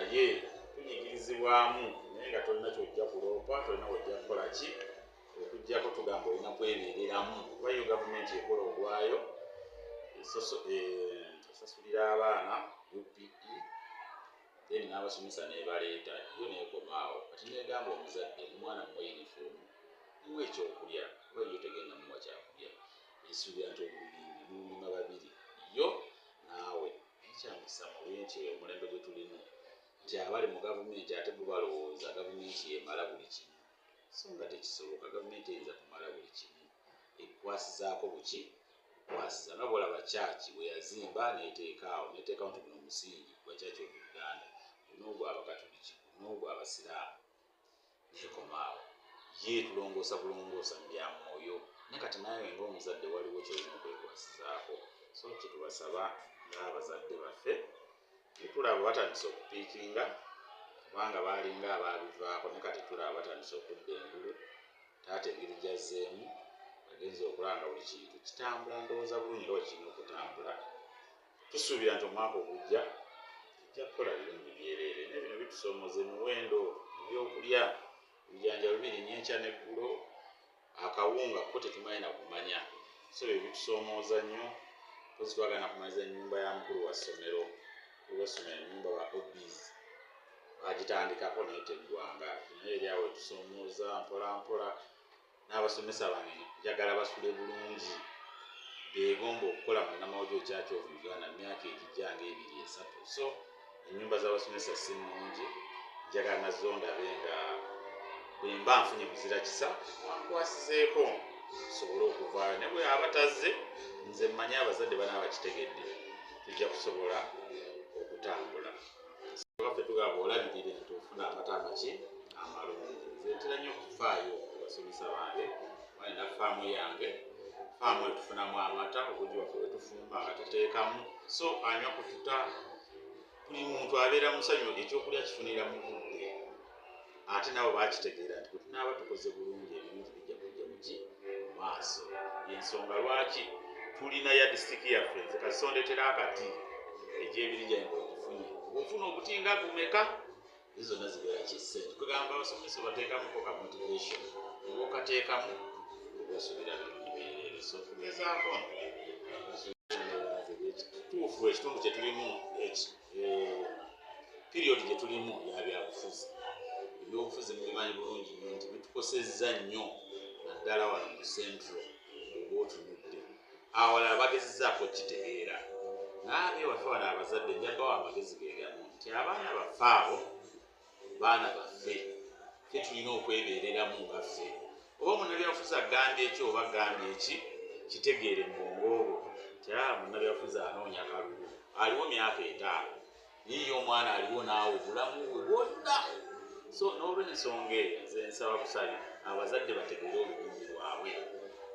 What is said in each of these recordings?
Naye tunyigirizibwamu, naye nga tolina kyojja kuloopa, tolina wojja kukola ki, okuggyako tugamba olina kwebeereramu, kuba yo gavumenti ekola ogwayo, esasulira abaana UPE, then n'abasomesa n'ebaleeta, yo neekomaawo. Kati negamba omuzadde, omwana muwa yunifoomu, muwa ekyokulya, kuba yo tegenda muwa kyakulya. Esuubira nti obulimi mululima babiri, yo naawe. Naye kyamukisa mubi nti omulembe gwe tulimu, nti abali mu gavumenti ate bo balowooza gavumenti yemala buli kimu, so nga tekisoboka. Gavumenti eyinza kumala buli kimu? Ekwasizaako buki kwasiza, nga bwolaba kyaki bwe yazimba neteekaawo, neteekawo nti guno omusingi gwa Church of Uganda, guno ogwabakatuliki, guno ogwabasiraamu, nekomaawo. Ye tulongoosa bulongoosa mu bya mwoyo, naye kati naawe ngaomuzadde waliwo kyolina okwekwasizaako. So kyetubasaba ng'abazadde baffe, tulaba batandise okupiikinga, kubanga baalinga abaabivaako, naye kati tulaba batandise okudda engulu. Taata engeri gyazzeemu, agenza okulaba nga buli kintu kitambula, ndowooza bulungi nga bwe kirina okutambula. Tusuubira nti omwaka ogujja tujja kukola birungi byereere. Naye bino bitusoomoza, emiwendo, ebyokulya, ebijanjalo birinnya enkya n'eggulo, akawunga ko tetumanyi na kumanya. So ebyo bitusoomooza nnyo. Kozi twagala kumaliza ennyumba ya mukulu wa ssomero. Mukulu wa ssomero ennyumba ba obs bagitandikako, naye teggwanga. Naye eri awo etusoomooza mpola mpola. N'abasomesa bange njagala basule bulungi, beegomba okukola mu Namawojjolo Church of Uganda mu myaka egijja nga 2, 3. So ennyumba z'abasomesa si nnungi, njagala nazo ndabe nga bwe mba nfunye muzira kisa wankwasizeeko nsobole okuvaayo. Ne bwe aba tazze, nze mmanyi abazadde banaaba bakitegedde, tujja kusobola okutambula. Baffe tugamba olabirire nti ofuna amata amaki amalungi. Nze ntera nnyo okufaayo ku basomesa bange, kuba nina faamu yange. Faamu eyo tufunamu amata, obugi waffe bwe tufumba nga tuteekamu, so anywa kututa, buli muntu abeera musanyu, ekyokulya kifunira mu budde. Ate nabo bakitegeera nti bwe tunaaba tukoze bulungi, ebirungi bijja kujja muki mu maaso. Yensonga lwaki tulina ya disitulikiti yaffe. Nze kasondetera akati egy'ebiri gyange ogifunye, bw'ofuna obuti nga bumeka, ezo zonna zibeera ki ssente. Kugamba abasomesa bateekamuko ka motivation, oba okateekamu obasuubira birungi byereere. So tugezaako ekituufu. Ekitundu kye tulimu, period gye tulimu ya byabufuzi. Ebyobufuzi mubimanyi bulungi nnyo nti bitukosezza nnyo, naddala wano mu Central. Oba otunudde awalala bagezezzaako okukitegeera, n'abewaffe wano abazadde njabawo amagezi gegamu nti abaana baffe abo baana baffe, ffe tulina okwebeereramu nga ffe. Oba munnabyabufuzi agambye eki oba agambye eki, kitegeere mu bwongo obwo nti a munnabyabufuzi anoonya kalulu, aliwo myaka 5, naye ye omwana aliwo naawe obulamu bwe bwonna. So n'olwensonga eyo, nze nsaba busabi abazadde bategeere olubimbi lwabwe,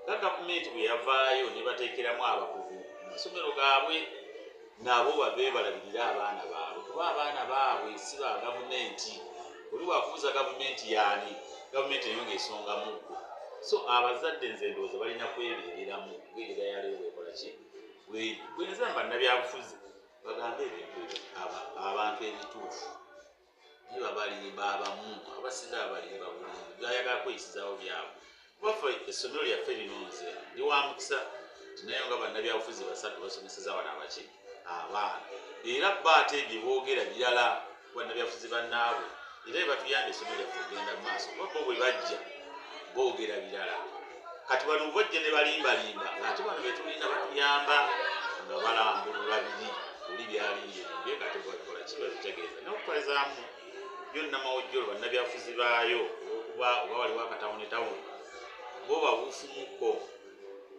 nga gavumenti bwe yavaayo ne bateekeramu abakugu mu masomero gaabwe, nabo bave balabirire abaana baabwe, kuba abaana baabwe si ba gavumenti. Oli bwakubuuza gavumenti yaani, gavumenti eyo ng'esongamu ggwe. So abazadde nze ndowooza balina kwebeereramu ng'endiga yaleero bwekola ki bweri. Bwenza bannabyabufuzi bagambe ebintu ebyo abantu ebituufu, naye babalimba. Abamu abasinga babalimba bulungi, bayagala kweyisizaawo byabwe. Kuba ffe essomero lyaffe lino, nze ndi wa mukisa tinayo nga bannabyabufuzi basatu basomeseza wano abaki abaana, era bo ate bye boogera birala ku bannabyabufuzi bannaabwe, era bye batuyamba essomero lyaffe okugenda mu maaso, kuba bo bwe bajja boogera birala. Kati bano bajja ne balimbalimba, ate bano betulina batuyamba nga balambulula biri oli byalimbye, nga ate babikola ki babitegeeza. N'okutwalizaamu yo Namawojjolo, bannabyabufuzi baayo, olwokuba oba waliwo akatawuni tawuni, bo babuufumuko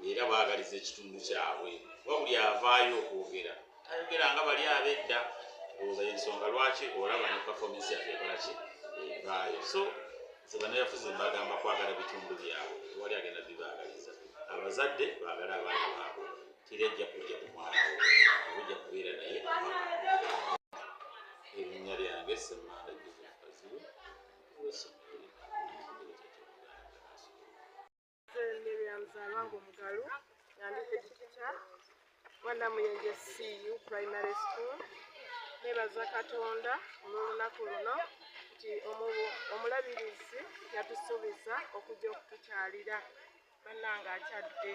era baagaliza ekitundu kyabwe, kuba buli avaayo okwogera tayogera nga bali ab'edda. Ndowooza yensonga lwaki olaba ne performance yaffe ekola ki evaayo. So nze bannabyabufuzi mbagamba kwagala bitundu byabwe, tewali agenda bibaagaliza. Abazadde baagala abaana baabwe, teri ajja kujja ku mwana wo, ojja kubeera naye paka. Erinnya lyange Ssemanda Joseph Kazibu, w'essomero lino. Nze Miriam Zalwango Mugalu, nga ndi head teacher wa Namuyenje CU Primary School. Nebaza Katonda olw'olunaku luno nti omulabirizi yatusuubiza okujja okutukyalira. Bannange akyadde,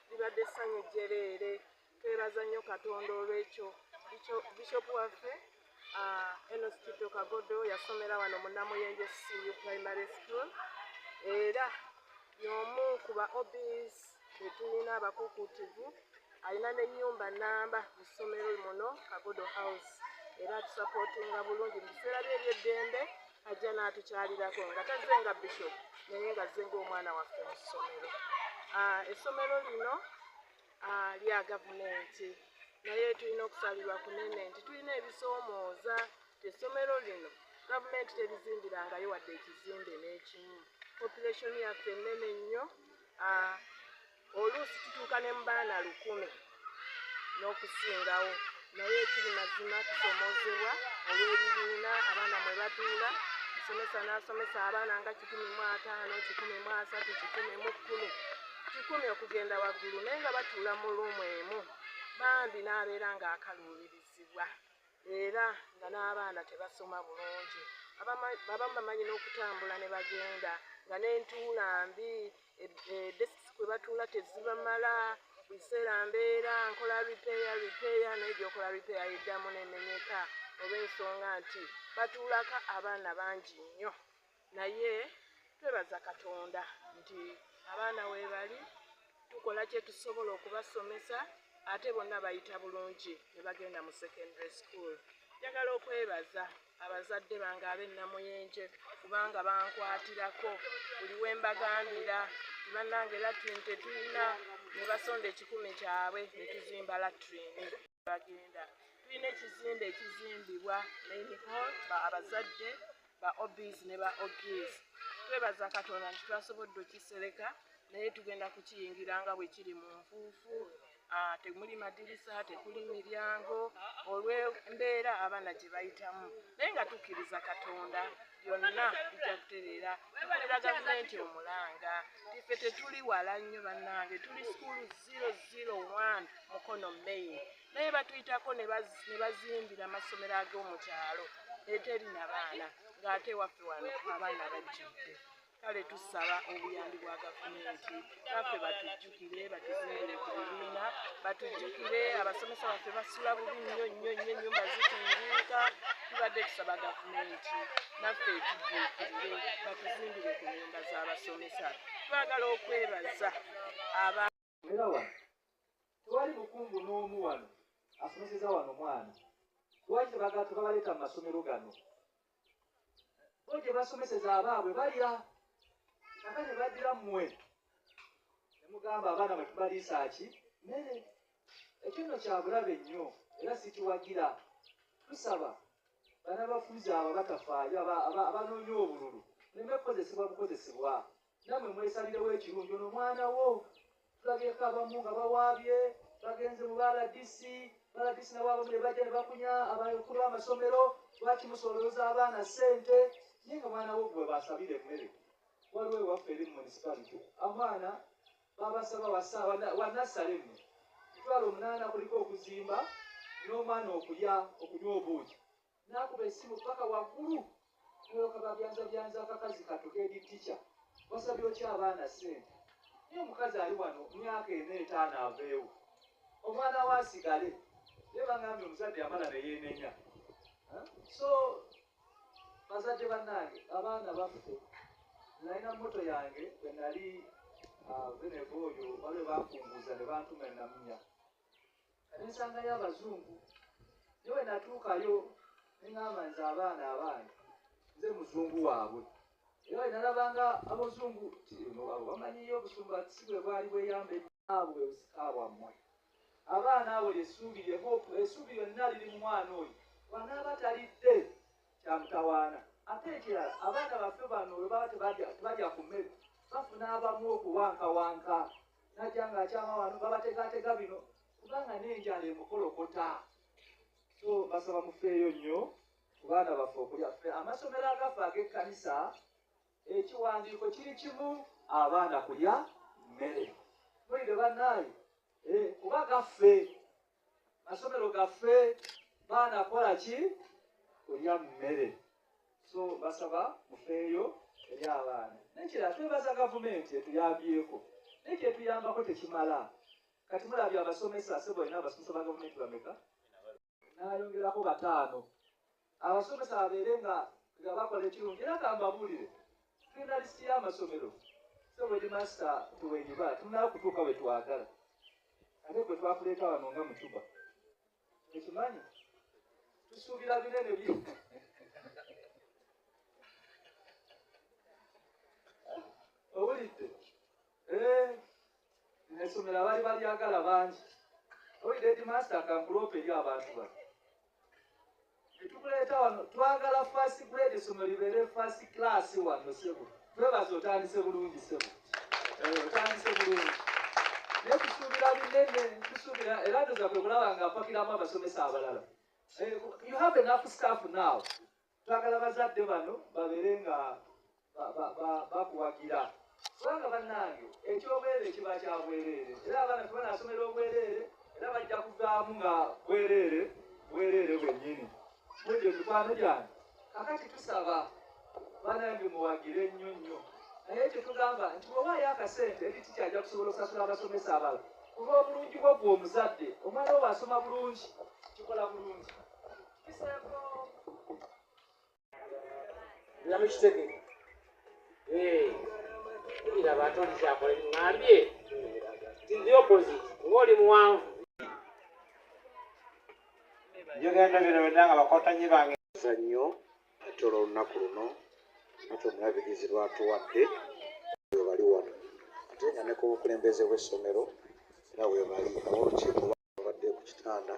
libadde ssanyu jjereere. Twebaza nnyo Katonda olw'ekyo. Bishop waffe Enos Tito Kagodo yasomera wano mu Namuyenje CU Primary School, era y'omu ku ba OBs be tulina abakuukuutivu. Alina n'ennyumba nnamba mu ssomero muno, Kagodo House, era atusapootinga bulungi mu biseera bye eby'eddembe. Ajja n'atukyalirako nga tazze nga bishop, naye nga azze ng'omwana waffe mu ssomero. Essomero lino lya gavumenti, naye tulina okusalirwa kunene nti tulina ebisoomooza. Essomero lino gavumenti terizimbirangayo wadde ekizimbe n'ekimu. Population yaffe ennene nnyo, oluusi tutuuka ne mu baana 1000 n'okusingawo, naye ekiri mazima tusoomoozebwa olw'ebibiina abaana mwe batuula. Musomesa n'asomesa abaana nga 150, 130, 110, 100 okugenda waggulu, naye nga batuula mu luumu emu. Bambi n'abeera ng'akaluubirizibwa, era nga n'abaana tebasoma bulungi. Abamu bamanyi n'okutambula ne bagenda nga n'entuula mbi, desks kwe batuula tezibamala. Biseera mbeera nkola repair, naye gy'okola repair eddamu n'emenyeka olw'ensonga nti batuulako abaana bangi nnyo. Naye twebaza Katonda nti abaana weebali, tukola kye tusobola okubasomesa, ate bonna bayita bulungi ne bagenda mu secondary school. Njagala okwebaza abazadde bange ab'e Namuyenje kubanga bankwatirako buli we mbagambira nti bannange latrine tetulina, ne basonda 100 kyabwe ne tuzimba latrine. Bagenda tulina ekizimbe ekizimbibwa main hall, ba abazadde ba OBs ne ba OGs. Twebaza Katonda nti twasobodde okukisereka, naye tugenda kukiyingira nga bwe kiri mu nfuufu. Temuli madirisa, tekuli miryango olw'embeera abaana gye bayitamu, naye nga tukkiriza Katonda byonna bijja kutereera. Tukolera gavumenti omulanga tiffe tetuli wala nnyo bannange, tuli school 001 Mukono Main, naye batuyitako ne bazimbira amasomero ag'omu kyalo eteri na baana, ng'ate waffe wano abaana bajjudde. Kale tusaba obuyambi bwa gavumenti naffe batujjukire, batuzimbire ku bibiina, batujjukire. Abasomesa baffe basula bubi nnyo nnyo nnyo, ennyumba zitindiika. Tubadde tusaba gavumenti naffe etujjuukirire, batuzimbire ku nnyumba z'abasomesa. Twagala okwebaza aba Era wano tewali mukungu n'omu wano asomeseza wano mwana. Lwaki tebabaleeta mu masomero gano? Bo gye basomeseza abaabwe balya, ate ne baddira mmwe ne mugamba abaana bwe tubaliisa ki mmere. Ekyo nno kya bulabe nnyo era sikiwagira. Tusaba bannabafuzi abo abatafaayo, abanoonya obululu, muleme kukozesebwa bukozesebwa. Nammwe mwesalirewo ekirungi. Ono omwana wo tulabyeko abamu nga bawaabye, bagenze mu ba RDC, ba RDC nabo abamu ne bajja ne bakunya abakulu b'amasomero, lwaki musolooza abaana ssente, naye nga mwana wo gwe basabira emmere. Waliwo ewaffe eri mu municipality omwana babasaba wanassale nno 800,000 kuliko okuzimba n'omwana okulya okunywa obuugi, n'akuba essimu paka waggulu n'olyoka babyanzabyanza akakazi katu head teacher, wasabye otya abaana ssente? Naye omukazi ali wano myaka 4 5 aveewo, omwana we asigale. Naye bangambye omuzadde yamala ne yeenenya. So bazadde bannange, abaana baffe, nalina moto yange bwe nali Venevo oyo, waliwo bankunguza ne bantuma e Namunya, ne nsangayo abazungu. Naye bwe natuukayo ne ŋŋamba nze abaana abange nze muzungu waabwe, era bwe nalabanga abazungu abo bamanyiyo obusumba si bwe bwali bweyamba abo bwe busika bwammwe. Abaana abo lyessuubi, essuubi lyonna liri mu mwana oyo. Bw'anaaba talidde kyamutawaana. Ate ekirala, abaana baffe bano bwe baba tebalya ku mmere bafuna abamu okuwankawanka, najja ng'akyama wano babategaatega bino kubanga n'enjala emukolokota. So basaba mufeeyo nnyo ku baana baffe okulya. Ffe amasomero agaffe ag'ekkanisa ekiwandiiko kiri kimu, abaana kulya mmere. Mulire bannaaye, kuba gaffe masomero gaffe, baana kola ki? Kulya mmere. So basaba mufeeyo eri abaana. Nekirala, twebaza gavumenti etuyambyeko, naye kyetuyambako tekimala. Kati mulabye abasomesa, sebo, olina abasomesa ba gavumenti bameka? Nayongerako bataano. Abasomesa babeere nga bakola ekirungi. Era kambabuulire, tulina lisiti y'amasomero, sebo headmaster, tuweyiba tunala kutuuka we twagala. Ate gwe twakuleeta wano nga mucuba, ekimanyi tusuubira binene bi owulidde. Essomero abaali balyagala bangi. Owulidde, headmaster, kankuloopa eri abantu bano. Etukuleeta wano twagala first grade, essomero libeere first class wano. Sebo, twebaza, otandise bulungi. Sebo, otandise bulungi, naye tusuubira binene. Tusuubira era ndoza kwe kulaba nga mpakiramu abasomesa abalala. You have enough staff now. Twagala bazadde bano babeere nga bakuwagira, kubanga bannange ekyobwereere kiba kya bwereere. Era abaana tebanasomera obwereere, era bajja kuvaamu nga bwereere, bwereere bwennyini. Mujje, mikwano gyange. Kakati tusaba bannange muwagire nnyo nnyo, naye kyetugamba nti bwewaayo akasente eri tikyajja kusobola okusasula abasomesa abalala, kuba obulungi bwo gwe omuzadde, omwana wo bw'asoma bulungi, kikola bulungi kiseeko. Namukitege biraba ate oli kyakola ŋŋambye ti the opposite, ng'oli muwanvu. Njogenda bino byonna nga bakotanyi bange. Nnyo ate olw'olunaku luno ate omulabirizi lwatuwadde, webali wano, ate nga ne ku bukulembeze bw'essomero era webali, ab'olukiiko babadde ku kitanda.